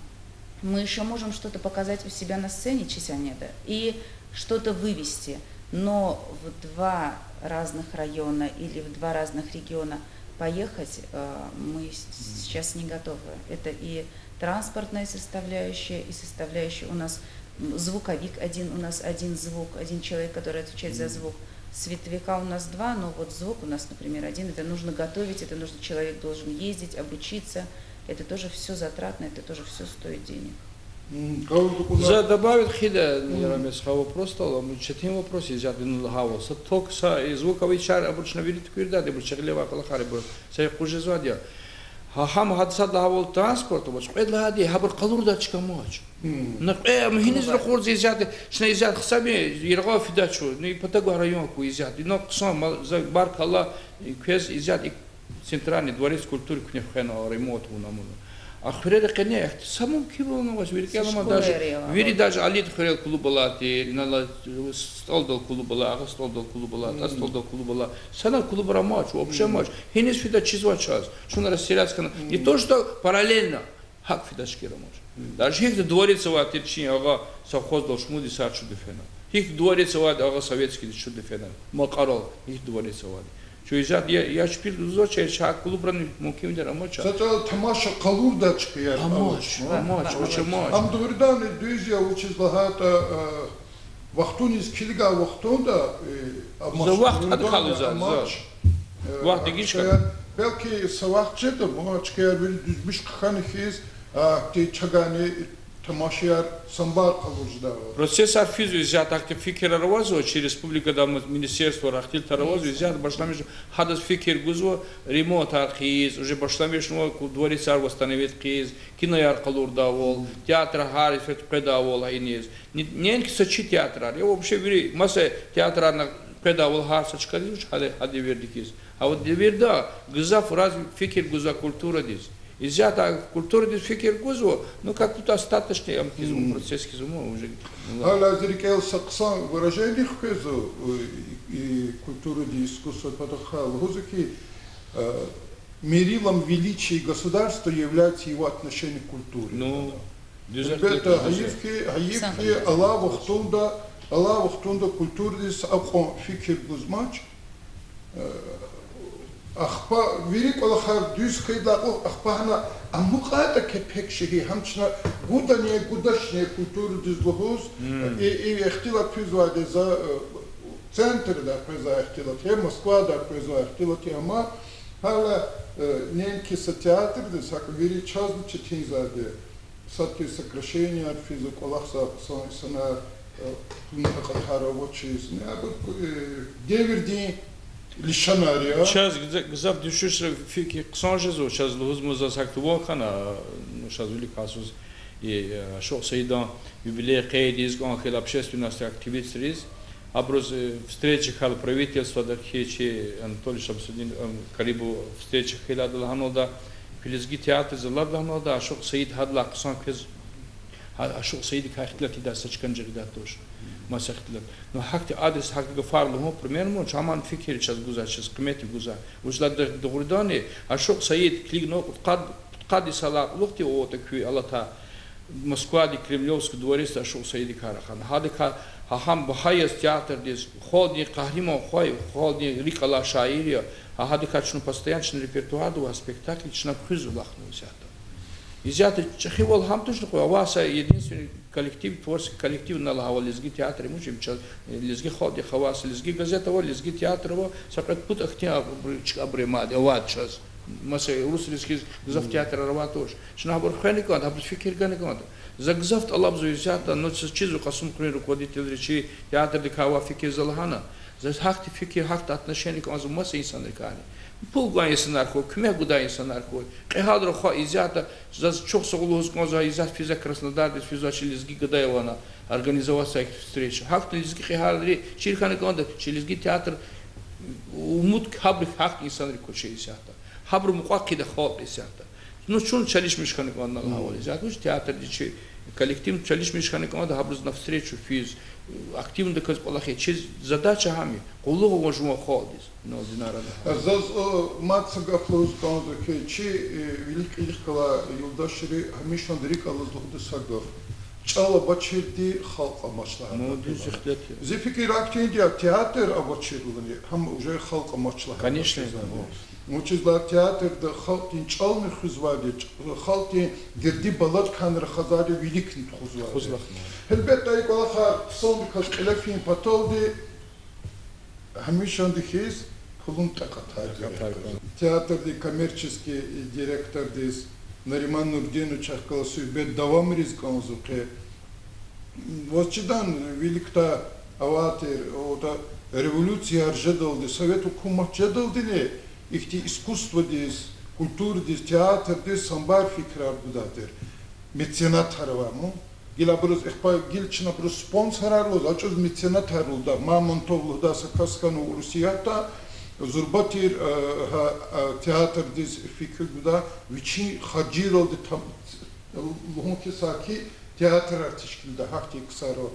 Мы ещё можем что-то показать у себя на сцене, чи санеда, и что-то вывести. Но в два разных района или в два разных региона поехать, э, мы с-, сейчас не готовы. Это и транспортная составляющая, и составляющая у нас, м, звуковик один, у нас один звук, один человек, который отвечает за звук. Световика у нас два, но вот звук у нас, например, один. Это нужно готовить, это нужно, человек должен ездить, обучиться. Это тоже всё затратно, это тоже всё стоит денег. М, кавуд За куна- добавить хъийида, М. Рамис, гьа вопросдал, ам четин вопрос я, исятда вуна лагьайвал. Са ток, са, э, звук авай чар абур чна вири туькӀуьрдайди, абур чегьилевай кӀвалахар, абур са къуз жезвайди я. Гьа, гьам гьада сад лагьайвал транспорт авач, кьвед лагьайди, гьабур къалурдай чка амач. М. На кьве, ам гьиниз ракъурзава исятда, чна исятда гьисабин яргъал фидач, ну, и патав гвай район хьуй исятда. Ина хъсан, ма-, за баркалла, э, квез исятда и Центральный дворец культуры куьне хвена, ремонт авуна муна. А хуьрера къене, эхт, са мумкинвал авач, вири кӀелама даже, вири даже Алид хуьрел клуб алай тир, инал СтӀалдал клуб ала, Агъа СтӀалдал клуб ала, ТӀа СтӀалдал клуб ала. Санал клубар амач, вообще амач. Гьиниз фида чизвач чаз. Чун растеряться хьана. Не то что параллельно, гьакӀ фида чкир амач. Даже гьихьтин дворец авай тир чи агъа совхоздал шумуд йисар чуди фена. Гьихьтин дворец авайди агъа Советскийдиз чуди фена. Макьарал гьихьтин дворец авайди. Чун исятда я, я чпи лугьузвач, я чахъ клубрани мумкинвилер амач. Са чӀал тамаша къалурдай чкаяр амач, амач, вуч амач. Ам дугъриданни дуьз я, вучиз лагьайтӀа, э, вахтуниз килигай вахтунда, э, За вахт гьада калуза, за. Вахт дегиш кал. Белки са вахт жеда, ма чкаяр вири дуьзмиш хъхьана хьиз, а, ти чагани тамашаяр самбар къалур жеда. Процессар физва исятда, ахьтин фикирар авазва, чи республикада ам министерствора ахтилтар авазва, исятда башламишзава, гьадаз фикир гузва, ремонтар хъийиз, уже башламишнава ку-, дворецар восстановить хъийиз, кинояр къалурдайвал, театрар гьар йифет къведайвал гьа иниз. Не, неинки са чи театрар, я вообще вири маса театрарни къведайвал гьар са чкадиз, вуч гьада, гьа девирдиз. А вот девирда гзаф раз фикир гузва культурадиз. Исятда культурадиз фикир гузва, ну, как будто остаточный ам хьиз, ум процесс хьиз, ум уже. Гьала зи рикӀел са хъсан выражение хквезва, э, и культурадин, искусстводин патахъай, лугьузва хьи, э, мерилом величия государства является его отношение к культуре. Ну, дуьз. Гьелбетда, гьайиф хьи, гьайиф хьи, алай вахтунда, алай вахтунда культурадиз акьван фикир гузмач, Ахпа вири кӀвалахар дуьз хьайидалай кьулухъ, ахпа гьана амукьайтӀа кепек шегьи, гьам чна гудани, гудачни культурадиз лугьуз, и, и ихтилат физвайди за, э, центрда къвезвай ихтилат я, Москвада къвезвай ихтилат я, амма гьала, э, неинки са театрдиз, гьакӀ вири чазни четинзавайди. Сад хьиз сокращенияр физва, кӀвалахзавай хъсан инсанар, э, пулунин такьатар авачиз. Неабур, э, девирдин лишанар я. Чаз гза-, гзаф дуьшуьшра фикир хъсан жезва, чаз лугьузма, заз гьахьтин ван хьана, ну, чаз вилик касуз, и, э, Ашукь Саидан юбилей къейд ийиз кӀан хьайила общественностдин активистриз, абуруз, э, встреча хьайила правительствода хьи чи Анатолий Шамсудин, э, Карибов встреча хьайила ада лагьаналда, куь лезги театрдиз алад лагьаналда, Ашукь Саид гьадалай хъсан квез, гьа-, Ашукь Саидакай ихтилат ийидай са чкани жагъидай туш. Маса ихтилат. Ну, гьахьтин адрес, гьахьтин гафар лугьун, примерно, чаман фикир чаз гузвай, чаз къиметдиз гузвай. Вучиз лагьайтӀа дугъриданни, Ашукь Саид килигна кьудкъад, кьудкъад йисалай кьулухъди аватӀа куь алатай Москвадин Кремлёвский дворецда Ашукь Саидакай рахана. Гьадакай, гьа гьам багьа яз театрдиз, халкьдин къагьриман хва я, халкьдин рикӀ алай шаир я, гьа гьадакай чна постоянно чна репертуарда авай спектакль чна хуьзва, алахънава исятда. Исятда чӀехивал гьам тушни кьван, авай са единственный коллектив, творческий коллектив на лагьайвал лезги театр, муж им чаз, лезги халкьдихъ авай са лезги газет ава, лезги театр ава, са кьвед-пуд ахьтин абур, чка абур мад авайд чаз. Маса урусриз хьиз гзаф театрар авайд туш. Чна гьабур хвена кӀанда, гьабуруз фикир гана кӀанда. За гзаф тӀалабзава исятда, ну, чаз чизва Кьасумхуьруьн руководительри, чи театрдикай авай фикир за лагьана. Заз гьахьтин фикир, гьахьтин отношение кӀанзава маса инсанрикайни. Пул гвай инсанар хьуй, куьмек гудай инсанар хьуй. Кьегьалра хва исятда, заз чухсагъул лугьуз кӀанзава, исятда физвай Краснодардиз, физвай чи лезги гада авуна, организовать авай встреча. Гьахьтин лезги кьегьалри чир хьана кӀанда, чи лезги театр умуд гьабуру, гьахьтин инсанрик квачир исятда. Гьабуру мукьва хъийида халкь исятда. Ну, чун чалишмиш хьана кӀанда на лагьайвал исятда. Вуч театрдин чи коллектив чалишмиш хьана кӀанда, гьабуруз навстречу физ, активнодаказ кӀвалах ийиз, чаз задача гьам я, къуллугъ авун жуван халкьдиз. Ну, Динара. Заз, э, мад са гаф лугьуз кӀанзава хьи, чи, э, вилик-кьилик галай юлдашри гьамишанда рикӀ алаз лугьуда са гаф: чӀал авачирди халкь амач лагьана. Ну, дуьз ихтилат я. Зи фикир ахьтинди я, театр авачирдини гьам уже халкь амач лагьана. Конечно, чизва. Вучиз лагьайтӀа театрда халкьдин чӀални хуьзвайди, чӀ-, халкьдин дерди-баладикайни рахазвайди, виликни тухузвайди. Тухуз лагьана. Гьелбетда, и кӀвалахар хъсандаказ кьиле фин паталди, гьамишанда хьиз, пулун такьатар герек. Такьатар герек. Театрдин коммерческий директордиз Нариман Нурдиновичахъ галаз суьгьбет давамариз кӀанзава хьи. Ваз чидан виликдай авай тир, ода революцияр жедалди, совет гьукумат жедалдини ихьтин искусстводиз, культурадиз, театрдиз самбар фикирар гудай тир. Меценатар авай ман. Гила абуруз ихпа, гила чна абуруз спонсорар лугьуз, а чӀавуз меценатар лугьуда. Мамонтов лугьудай са кас хьана Урусиятда, зурба тир, э, гьа, э, театрдиз фикир гуда, вичин харжиралди там-, лугьун хьи, саки театрар тешкилда, гьахьтин ксар ава.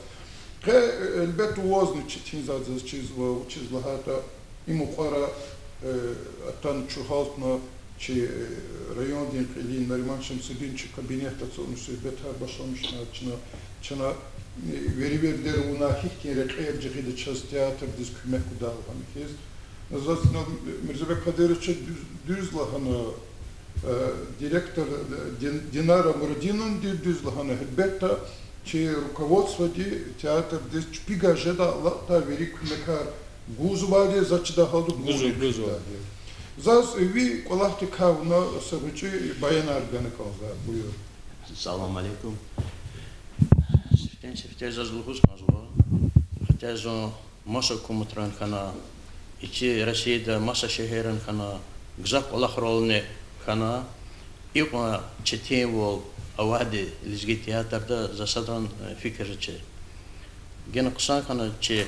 Къе, э, гьелбетда, вазни четинзавайди заз чизва, вучиз лагьайтӀа и мукьвара, э, атана чугъалтна чи, э, райондин кьилин Нариман Шамсудиновича кабинетда ацукьна, суьгьбетар башламишна чна, чна, э, вери-вердер авуна, гьихьтин рекьер жагъида чаз театрдиз куьмек гудай лагьана хьиз. Заз ина Мирзабек Кадыровича дуьз, дуьз лагьана, э, директор, э, Дин-, Динара Мурадиновнади дуьз лагьана, гьелбетда, чи руководстводи театрдиз чпигай жедай алакьдай вири куьмекар гузвайди, заз чидай гьалда гузвайди. Гузвайди. Заз ви кӀвалахдикай вуна са гъвечӀи баянар гана кӀанзава, буюр. Салам алейкум. Сифтени-сифте заз лугьуз кӀанзава, хатӀа зун маса гьукуматран хьана, и чи Россияда маса шегьерран хьана, гзаф кӀвалахрални хьана, икьван четинвал авайди лезги театрда за садрани, э, фикир жезвач. Гена хъсан хьана чи,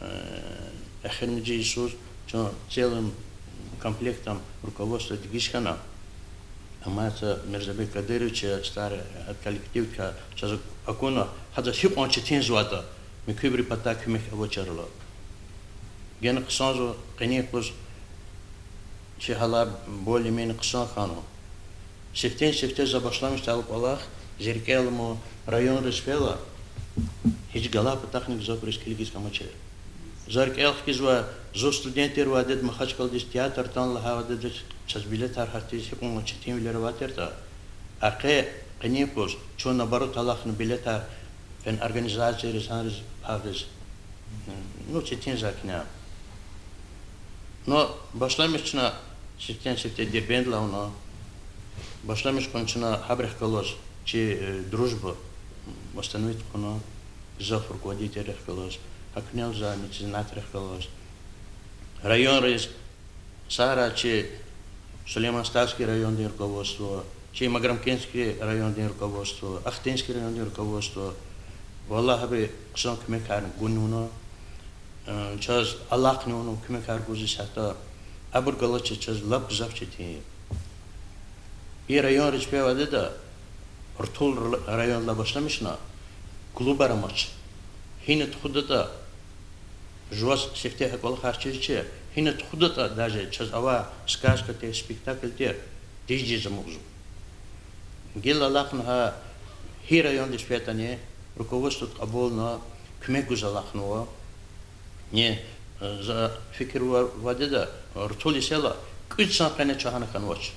э, эхиримжи йисуз чун целым комплектом руководство дегиш хьана. Амма са Мирзабек Кадырович, старый, э, коллективдикай чаз акуна, гьа заз гьикьван четинзаватӀа, муькуьбурун патай куьмек авачирла. Гена хъсанзава, къенин юкъуз чи гьалар более-менее хъсан хьанва. Сифтени-сифте за башламишдай кӀвалах, зи рикӀел аламан, районриз фейила, гьич галай патахъни гзафбуруз килигиз хьамачир. За рикӀел хкизва, зун студент тир вадеда Махачкъаладиз театр атана лагьай вадеда чаз билетар гьатиз гьикьван четинвилер авай тиртӀа. Ахъа къенин юкъуз чун, наоборот, алахъна билетар фена организацияриз, гьанриз, пагъиз. Ну, четин за куьне. Ну, башламишна сифтени-сифте Дербентдилай авуна. Башламиш хьана чна гьабурухъ галаз, чи, э, дружба восстановить хьана, гзаф руководительрихъ галаз, гьакӀ куьне за меценатрихъ галаз. Районриз, сагърай чи Сулейман-Стальский райондин руководство, чи Магарамкентский райондин руководство, Ахтынский райондин руководство. Валлагь, абуру хъсан куьмекар гунни авуна, э, чаз алахъни авуна, куьмекар гуз исятда. Абур галаз чаз лап гзаф четин я. И районриз фейи вадеда, рутул р-, райондилай башламишна, клубар амач. Гьина тухудатӀа, жуваз сифте гьа кӀвалахар чизвач, гьина тухудатӀа даже чаз авай сказка тир, спектакль тир тийижиз амукьзава. Гила алахъна гьа гьи райондиз фейитӀани, руководстводи кьабулна, куьмек гуз алахънава. Ни, э, за фикирзава вадеда, рутул йисала кӀуьд сан къене чун гьана хьанвач.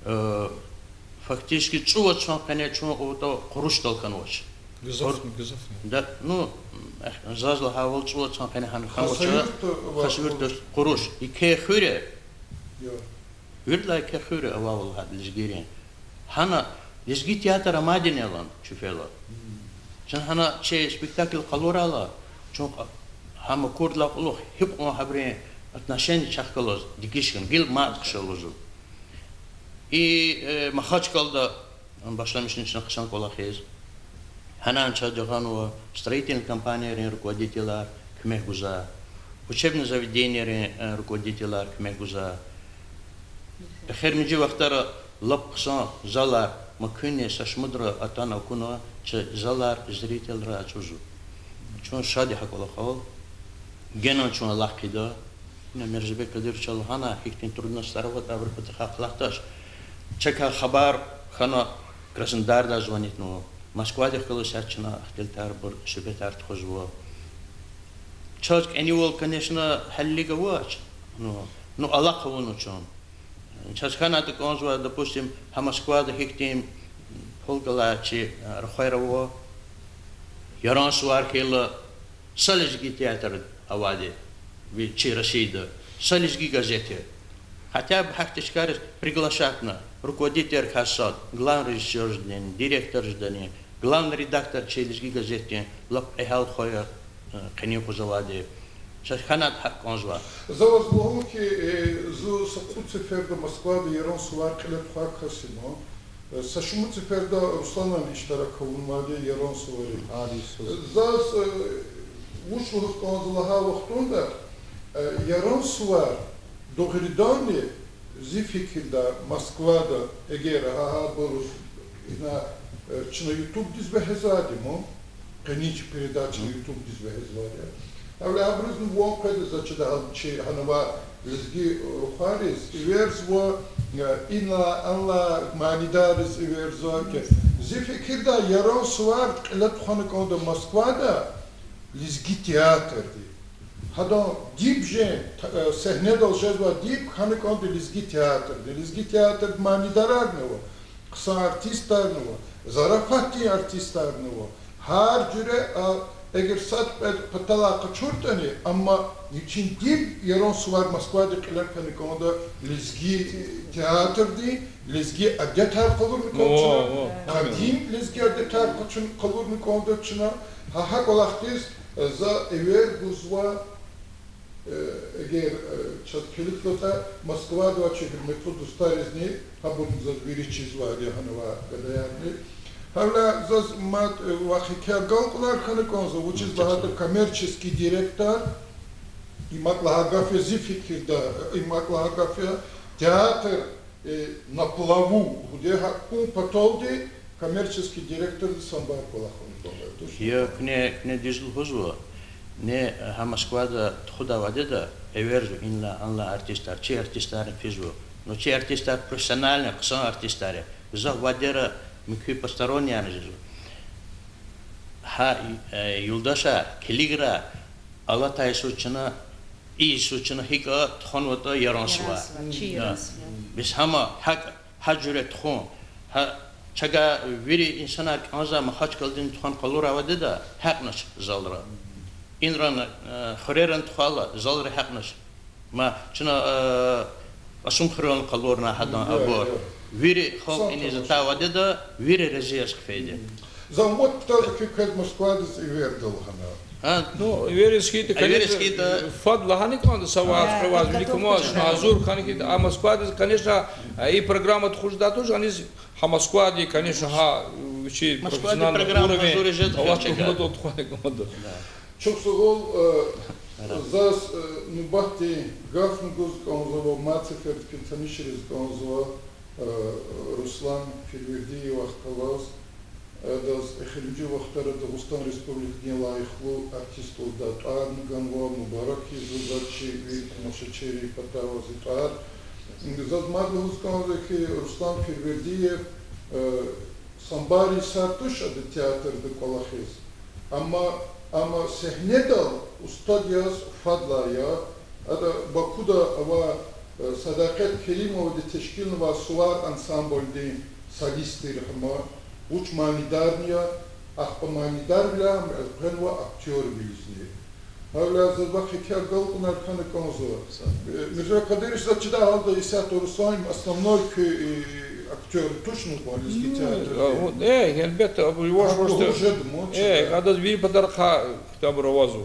Э, фактически цӀувад сан къене чун аватӀа къурушдал хьанвач. Гзафни, гзафни. Да, ну, э, заз лагьайвал, цӀувад сан къене гьана хьанвач. Хасавюртда къуруш. Еке хуьр я. Виридалай еке хуьр я авайвал гьа лезгийрин. Гьана лезги театр амайдини алан чуьфела. Чун гьана чи спектакль къалурайла, чун кьа-, гьа Макурдилай кьулухъ гьикьван гьабурун отношение чахъ галаз дегиш хьана, гила мад хъша лугьузва. И, э, Махачкъалада башламишна чна хъсан кӀвалахиз. Гьанани чаз жагъанва строительный компанийрин руководителар куьмек гузвай, учебный заведенийрин, э, руководителар куьмек гузвай. Эхиримжи вахтара лап хъсан залар, макуьнни са шумудра атана акуна, чи залар зрительрай ацӀузва. Чун шад я гьа кӀвалахал. Генани чун алахъ хъийида. Ина Мирзабек Кадыровича лагьана, гьихьтин трудностар аватӀа, абурун патахъай кӀвалахдач. Чакай хабар хьана, Краснодардай звонитьнава. Москвадихъ галаз исятда чна ихтилатарбур, суьгьбетар тухузва. Чаз кӀанивал, конечно, гьелелиг авач. Ну, ну, алахъ авуна чун. Чаз хьанайтӀа кӀанзава, допустим, гьа Москвада гьихьтин пул галай чи, э, рухваяр ава. Яран сувар хьайила, са лезги театр авайди я ви-, чи Россияда, са лезги газет я. Хотя бы гьахьтин чкайриз приглашатьна, руководительрикай сад, главный режиссёр жедани, директор жедани, главный редактор чи лезги газетдин, лап кьегьал хва я, э, къенин юкъуз авайди. Чаз хьанайтӀа гьакӀ кӀанзава. За ваз лугьун хьи, э, зун са кьуд сеферда Москвада Яран сувар кьиле тухвай кас я ман. Э, са шумуд сеферда Русланан иштирак авунвайди я Яран суварин. Заз, э, вуч лугьуз кӀанзава лагьай вахтунда, э, Яран сувар дугъриданни, зи фикирдай, Москвада, эгер гьа, гьабуруз, ина, э, чна ютубдиз вегьезвайди ман, къенин чи передача ютубдиз вегьезвайди я. Гьавиляй абурузни ван къведа, за чида гьа-, чи гьанавай лезги рухвайриз эверзава, э, инлай, анлай манидарриз эверзава хьи. Зи фикирдай, Яран сувар кьиле тухвана кӀанда Москвада лезги театрди. Гьадан диб жен, сегьнедал жезвай диб хьана кӀанда лезги театрди. Лезги театрди манидарарни ава, хъсан артистарни ава, зарафатдин артистарни ава. Гьар жуьре, а, эгер сад-кьвед паталай къачуртӀани, амма вичин диб Яран сувар Москвада кьиле хьана кӀанда лезги театрди, лезги адетар къалурна кӀанда чна, къадим лезги адетар къачун-, къалурна кӀанда чна. Гьа, гьа кӀвалахдиз, э, за эвер гузва, э, эгер, э, чаз килигзаватӀа, Москвада авай чи гьуьрметлу дустаризни, гьабурни заз вири чизвайди я гьанавай гадаярни. Гьавиляй заз мад, э, вахъ еке агалкьунар хьана кӀанзава, вучиз лагьайтӀа коммерческий директор, им акӀ лагьай гаф я зи фикирда, э, им акӀ лагьай гаф я, театр, э, на плаву, гьуде гьа кьун паталди коммерческий директорди санбар кӀвалахун кӀанда. Душ? Я, куьне, куьне дуьз лугьузва. Не, гьа Москвада тухудай вадеда эверзава инлай, анлай артистар, чи артистарни физва. Ну, чи артистар профессиональный, хъсан артистар я. Гзаф вадера муькуь постороннийярни жезва. Гьа, э, юлдашар, килиграй, Алатай йисуз чна, и йисуз чна гьикӀ тухванватӀа Яран сувар. Яран сувар, чи Яран сувар. Бес гьама гьакӀ, гьа жуьре тухун. Гьа, чавай вири инсанар кӀанзавай Махачкъаладин тухвана къалура авайди да, гьакӀнач залра. Инран, э, хуьреран тухвайла, залра гьакӀнач. Ма чна, э, Кьасумхуьрел къалурна гьадан абур. Вири халкь иниз атайвайди да, вири рази яз хъфейди. За умуд кутазва хьи, квез Москвадиз эверда лагьана. Ну, эвериз хьайитӀа, конечно, фад лагьана кӀанда, са вахт хваз, виликамаз, гьазур хьана хьайитӀа, а Москвадиз, конечно, и программа тухуз жедай туш, аниз гьа Москвади, конечно, гьа вичи профессиональный уровень, Аллагь рагьматдал тухвана кӀанда. Чухсагъул, э, заз, э, нубатдин гафни гуз кӀанзава, мад сефердикай танишариз кӀанзава, э, Руслан Фирвердиевахъ галаз, э, адаз эхиримжи вахтара Дагъустан Республикадин лайихлу артист лугьудай тӀварни ганва, мубарак ийизва заз чи вири тамашачийрин патай зи тӀвар. Заз мад лугьуз кӀанзава хьи, Руслан Фирвердиев, э, самбар йисар туш ада театрда кӀвалахиз. Амма, амма сегьнедал устад яз фадлай я. Ада Бакуда авай, э, Садакъет Керимовади тешкилнавай Сувар ансамблдин солист тир гьам, вуч манидарни я, ахпа манидарвиляй гьам элкъвенва актёрвилизни. Гьавиляй заз вахъ еке агалкьунар хьана кӀанзава. Э, Мирзояр Кадырович, заз чидай гьалда исятда Руслан основной куь, э, актёр тушни кьван лезги театрдин? Э, гьелбетда, абур яваш-яваш, э, адаз вири патарихъай китабра авазва.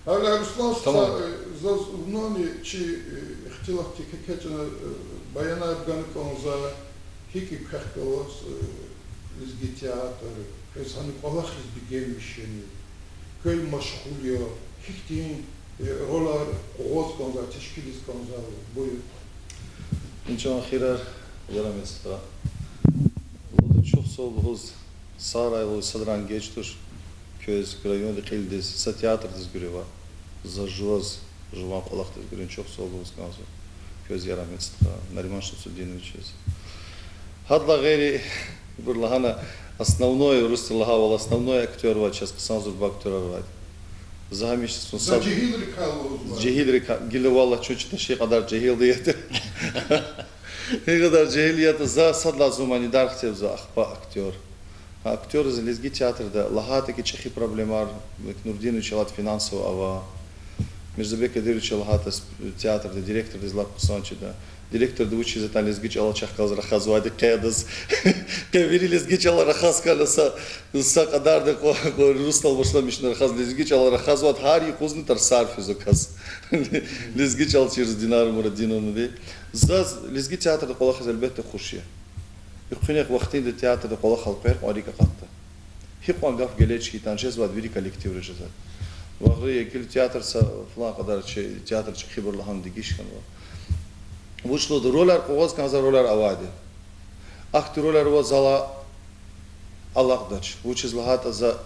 Гьавиляй, Руслан, заз вунани чи, э, ихтилатдик кечӀана, э, баянар гана кӀанзава, гьикӀ квехъ галаз, э, лезги театр, квез гьана кӀвалахиз бегенмиш яни, квел машгъул я, гьихьтин, э, ролар къугъваз кӀанзава, тешкилиз кӀанзава, буюр. Чан хийирар, ярам я стха. Лугьуда, чухсагъул лугьуз, сагърай лугьуз, садрани геж туш, квез, куь райондин кьилдиз, са театрдиз гуьре ва за жуваз, жуван кӀвалахдиз гуьре чухсагъул лугьуз кӀанзава. Квез ярам я стха, Нариман Шамсудиновичаз. Гьадалай гъейри, ибур лагьана, основной, урусдин лагьайвал, основной актёр авай чаз хъсан зурба актёрар авайди. За гьамиша сад... Жегьилрикай лугьузва. Жегьилрикай, гила валлагь чун чидач и кьадар жегьилди ятӀа. И кьадар жегьил ятӀа, за сад лагьай зун манидар хцебзава, ахпа актёр. Гьа актёрдиз лезги театрда лагьайтӀа хьи чӀехи проблемар, Нурдиновича лагьайтӀа финансовый ава. Мирзабек Кадыровича лагьайтӀа театрдин директордиз лап хъсан чида. Директорди вучиз ятӀани лезги чӀалал чахъ галаз рахазвайди къе адаз. Къе вири лезги чӀалал рахаз хьана са, са кьадарда кьва, кьва урусдал башламишна рахаз, лезги чӀалал рахазвайди гьар юкъузни тарсар физва кас. Лезги чӀал чирзава Динара Мурадиновнади. Заз лезги театрда кӀвалахиз гьелбетда хуш я. Экуьнахъ вахтунда театрда кӀвалахал къвер кьван рикӀ акъатда. Гьикьван гаф гелечӀ хьайитӀани жезвайди вири коллективра жезва. Вагъри я гила театр са флан кьадар чи театр чӀехибур лагьана дегиш хьанва. Вуч лугьуда, роляр къугъваз кӀанзава, роляр авайди. Ахьтин роляр ава залай алакьдач. Вучиз лагьайтӀа за,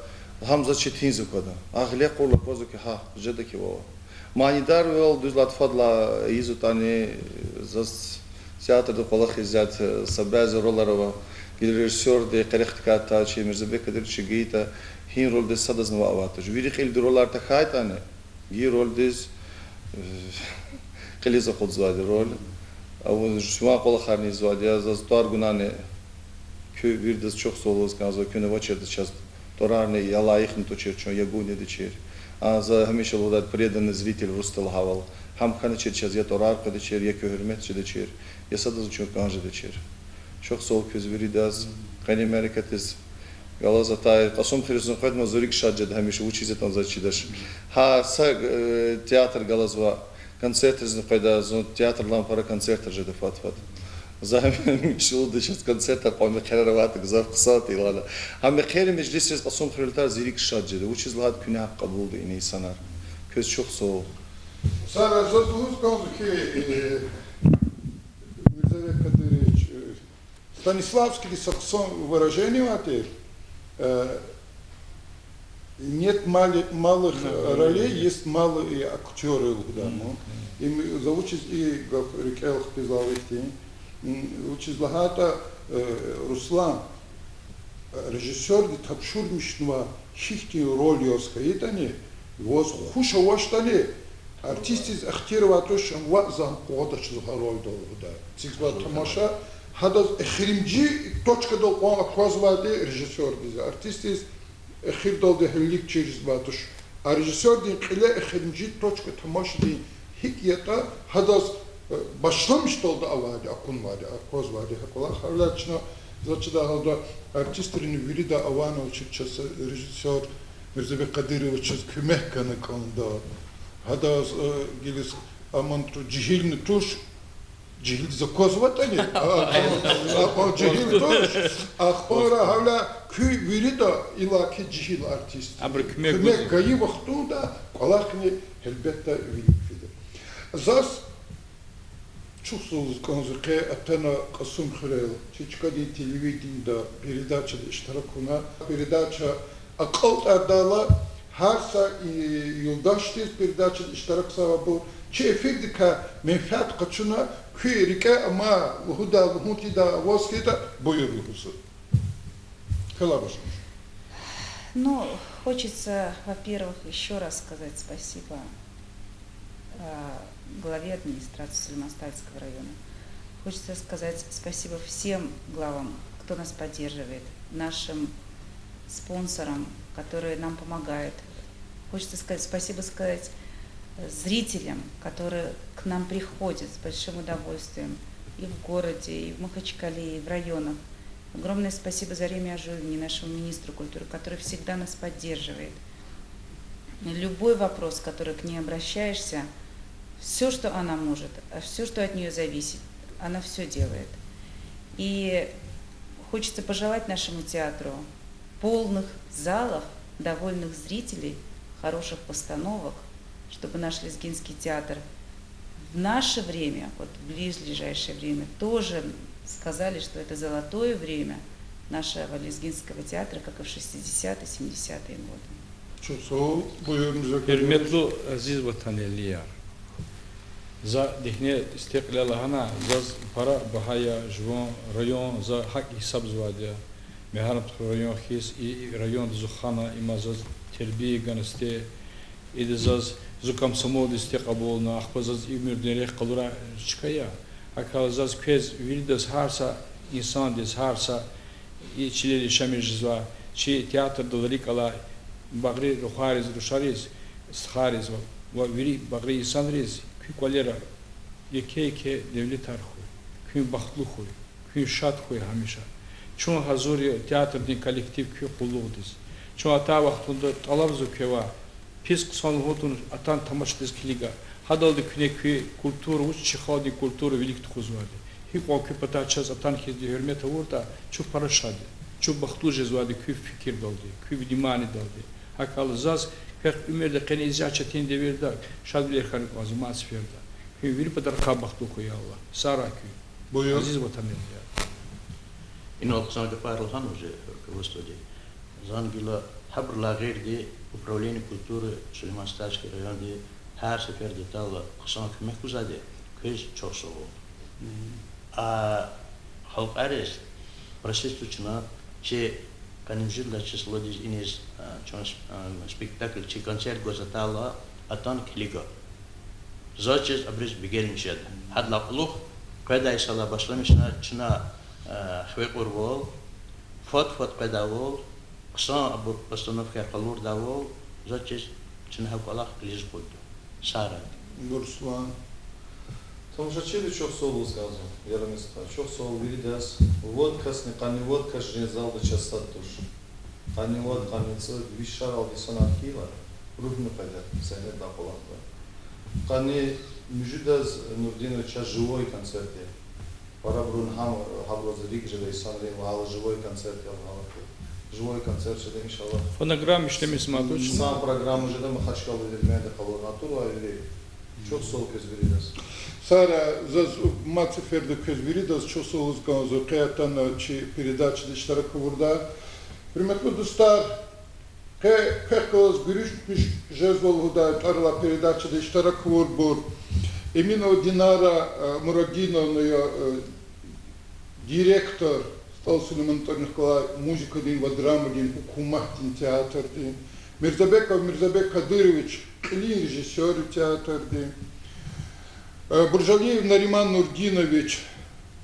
гьам заз четинзава квада. А гъиле кьурла аквазва хьи, гьа, жеда хьи вава. Манидарвал, дуьз лагьайтӀа, фадлай ийизватӀани, заз театрда кӀвалахиз ятӀа, са бязи ролар ава, гила режиссёрди къерехдикай тачир, Мирзабек Кадыровича гайитӀа, гьи ролдиз садазни ваъ авайди туш. Вири кьилди ролар тахьайтӀани, гьи ролдиз, э, кьилиз акъудзавайди роль. Авун жуван кӀвалахарни ийизвайди я, заз тӀвар гунани куь виридаз чухсагъул лугьуз кӀанзава, куьн авачиртӀа чаз тӀварарни я лайихни тушир чун, я гунидачир. А за гьамиша лугьудай преданный зритель урусдал лагьайвал. Гьам хьаначир чаз я тӀварар къведачир, я куь гьуьрмет жедачир, я садазни чун кӀан жедачир. Чухсагъул квез виридаз, къенин мярекатдиз галаз атай, Кьасумхуьруьз къведма зун рикӀ шад жеда гьамиша, вучиз ятӀани заз чидач. Гьа са, э, театр галазва, концертризни къведа, зун театрдилай пара концертра жеда фад-фад. За гьамиша лугьуда чаз концертра кьван мехъерар авайтӀа гзаф хъсан тир лагьана. Гьа мехъерин межлисриз Кьасумхуьрел тар зи рикӀ шад жеда. Вучиз лагьайтӀа куьне гьакӀ кьабулда ина инсанар. Квез чухсагъул. Сара, заз лугьуз кӀанзава хьи, э, Мирзабек Кадырович, э, Станиславскийди са хъсан выражение авай тир, э, нет мали-, малых ролей, есть малые актёры лугьудай. Им за вучиз и гаф рикӀел хкизва ихьтин, м, вучиз лагьайтӀа, э, Руслан, э, режиссёрди тапшурмишнава гьихьтин роль яз хьайитӀани, Ваз хуш авачтӀани, артистдиз ихтияр авай туш ваъ, за къугъвадач лугьудай рольдал лугьудай. Эцигзавай тамаша, гьадаз эхиримжи точкадал кьван аквазвайди режиссёрдиз, артистдиз эхирдалди гьелелиг чир жезвай туш. А режиссёрдин кьиле эхиримжи точка тамашадин гьикӀ ятӀа, гьадаз, э, башламишдалди авайди, акунвайди, аквазвайди гьа кӀвалах. Гьавиляй чна, заз чидай гьалда, артистрин вирида авайвал чаз режиссёр Мирзабек Кадыровичаз куьмек гана кӀанда. Гьадаз, э, гилиз аман ту-, жегьилни туш, жегьилдиз аквазватӀани, а, а, а, жегьил туш, ахпа гьавиляй куь вирида, иллаки жегьил артист, абуру куьмек гайи вахтунда кӀвалахни гьелбетда вилик фида. Заз чухсагъул лугьуз кӀанзава, къе атана Кьасумхуьрел, чи чкадин телевиденида передачада иштирак авуна, передача акьалтӀардайла, гьар са, э, юлдашдиз, передачада иштиракзавайбур, чи эфирдикай менфят къачуна, куь рикӀе амай лугьудай, лугьун тийидай аваз хьайитӀа, буюр лугьузва. Квелай башламиш. Ну, хочется, во-первых, ещё раз сказать спасибо, а, главе администрации Сулейман-Стальского района. Хочется сказать спасибо всем главам, кто нас поддерживает, нашим спонсорам, которые нам помогают. Хочется сказать, спасибо сказать, э, зрителям, которые к нам приходят с большим удовольствием и в городе, и в Махачкале, и в районах. Огромное спасибо Зареме Ажуевне, нашему министру культуры, который всегда нас поддерживает. Любой вопрос, который к ней обращаешься, всё, что она может, а всё, что от неё зависит, она всё делает. И хочется пожелать нашему театру полных залов, довольных зрителей, хороших постановок, чтобы наш лезгинский театр в наше время, вот в ближайшее время, тоже сказали, что это золотое время нашего лезгинского театра, как и в шестидесятые, семидесятые годы. Чухсагъул, буюр, Мирзабек Кадырович. Гьуьрметлу азиз ватанэгьлияр! За дегьне сифте кьиле лагьана, заз пара багьа я жуван район, за гьакӀ гьисабзавайди я. Мегьарамдхуьруьн район хьиз, и, и районда зун хана, има заз тербия гана сифте, ида заз, зун комсомолдиз сифте кьабулна, ахпа заз и уьмуьрдин рехъ къалурай чка я. ГьакӀ хьайила заз квез виридаз, гьар са инсандиз, гьар са и чилел яшамиш жезвай, чи театрдал рикӀ алай багъри рухвайриз, рушариз, стхайриз ва, ва вири багъри инсанриз куь кӀвалера еке-еке девлетар хьуй, куьн бахтлу хьуй, куьн шад хьуй гьамиша. Чун гьазур я театрдин коллектив куь къуллугъдиз. Чун атай вахтунда тӀалабзава квевай, пис хъсан лугьун тавуна, атана тамашадиз килига. Гьадалди куьне куь культура, вуч чи халкьдин культура вилик тухузвайди. Гьикьван куь патай чаз атана хьизди гьуьрмет авуртӀа, чун пара шад я. Чун бахтлу жезвайди куь фикирдалди, куь вниманиедалди. ГьакӀ хьайила заз квехъ уьмуьрда къенин зи четин девирда шадвилер хьана кӀанзава мад сеферда. Куьн вири патарихъай бахтлу хьуй, я Аллагь. Сагърай куьн, буюр, азиз ватанэгьлияр. Инал хъсан гафар лагьана уже руководстводи. Зун гила гьабурулай гъейри управление культуры Сулейман-Стальский районди гьар сеферда атайла хъсан куьмек гузвайди квез чухсагъул. А халкьариз просить тушни, чи къанни муьжуьд лагьай числодиз иниз, а, чун, а, спектакль, чи концерт гваз атайла, атана килига. Заз чиз абуруз бегенмиш жеда. Гьадалай кьулухъ къведай йисалай башламишна чна, а, хиве кьурвал, фад-фад къведайвал, хъсан абур постановкаяр къалурдайвал, заз чиз чна гьа кӀвалах кьилиз акъудда. Сагърай. Руслан. Тамашачийриз чухсагъул лугьуз кӀанзава, Ярамис стха. Чухсагъул виридаз. Вад касни, къанни вад кас жен залда чаз сад туш. Къанни вад, къанни цӀуд, виш шаралди санал хьайила, руьгьни къведа сегьнедилай кьулухъ. Къанни муьжуьдаз, Нурдинов, чаз живой концерт я. Парабурун гьам, гьабуруз рикӀ жеда инсанрин ва гьала живой концерт я лагьайла. Живой концерт жеда, иншаллагь. Фонограмма ишлемишзамай туш. Сан программа жеда Махачкъала Дербентда къалурна тур ва вири. Чухсагъул квез виридаз. Сагърай, заз мад сеферда квез виридаз чухсагъул лугьуз кӀанзава, къе атана чи передачада иштирак авурда. Гьуьрметлу дустар, къе квехъ галаз гуьруьшмиш жезва лугьудай тӀвар алай передачада иштирак авурбур: Эминова Динара, э, Мурадиновна я, э, директор СтӀал Сулейман тӀварунихъ галай музыкадин ва драмадин гьукуматдин театрдин, Мирзабеков Мирзабек Кадырович, кьилин режиссёр театрдин. Э, Буржалиев Нариман Нурдинович,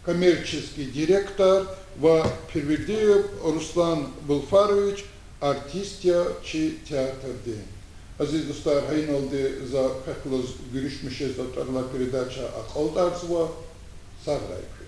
коммерческий директор, ва Пирвердиев Руслан Булфарович, артист я чи театрдин. Азиз дустар, гьа иналди за квехъ галаз гуьруьшмиш жезвай тӀвар алай передача акьалтӀарзава. Сагърай куьн.